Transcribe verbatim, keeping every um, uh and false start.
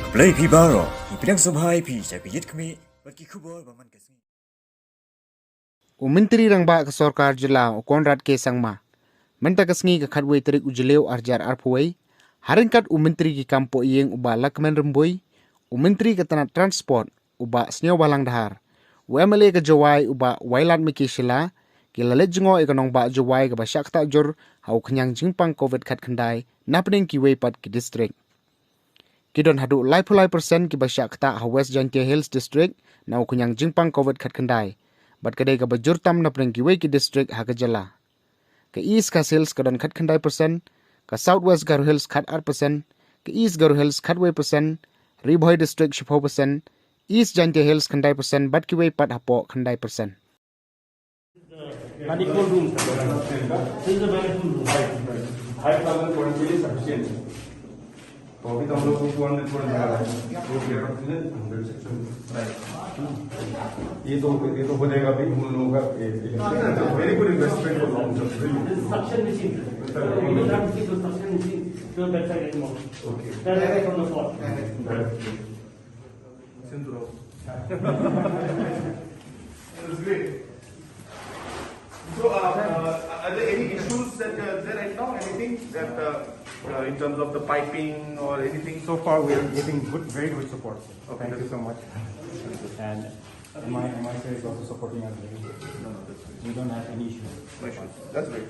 Blei phi baroh, ngi pdiang sngewbha ïa phi sha ka Ïit Khmih bad ki khubor ba man ka sngi. U Myntri Rangbah ka Sorkar Jylla u Conrad K Sangma, mynta ka sngi ka khatwei tarik u Jylliew arhajar arphew wei, ha ryngkat u Myntri ki kam poh ïing u Bah Lahkmen Rymbui, u Myntri ka tnat Transport u Bah Sniawbhalang Dhar, u M L A ka Jowai u Bah Wailadmiki Shylla, ki la leit jngoh ïa ka nongbah Jowai kaba shah ktah jur ha u khñiang jingpang Covid khatkhyndai napdeng kiwei pat ki district. Ki don haduh laiphew lai percent kiba shah ktah ha West Jaintia Hills District na u khñiang jingpang Covid khatkhyndai, bad ka dei kaba jur tam napdeng kiwei ki district ha ka jylla. Ka East Khasi Hills ka don khatkhyndai percent, ka South West Garo Hills khatar percent, ka East Garo Hills khatwei percent, Ri Bhoi District shiphew percent, East Jaintia Hills khyndai percent bad kiwei pat hapoh khyndai percent. Manifold room, sir. This is the manifold room. Five thousand twenty is sufficient. तो अभी तो हम लोग को टू हंड्रेड पॉइंट लगा रहे हैं, तो हंड्रेड सेक्शन। ये तो, ये तो हो जाएगा अभी उन लोगों का। Very good investment for long term. This is suction machine, sir. You don't have to see the suction machine to the bedside anymore. Okay. Direct from the pot. Direct. That's great. So, uh, uh, are there any issues that uh, there right now? Anything that uh, uh, in terms of the piping or anything? So far, we're getting good, very good support, sir. Okay, thank you so much. And M I, M I C is also supporting us very good. No, no, that's great. We don't have any issues. No issues. That's great.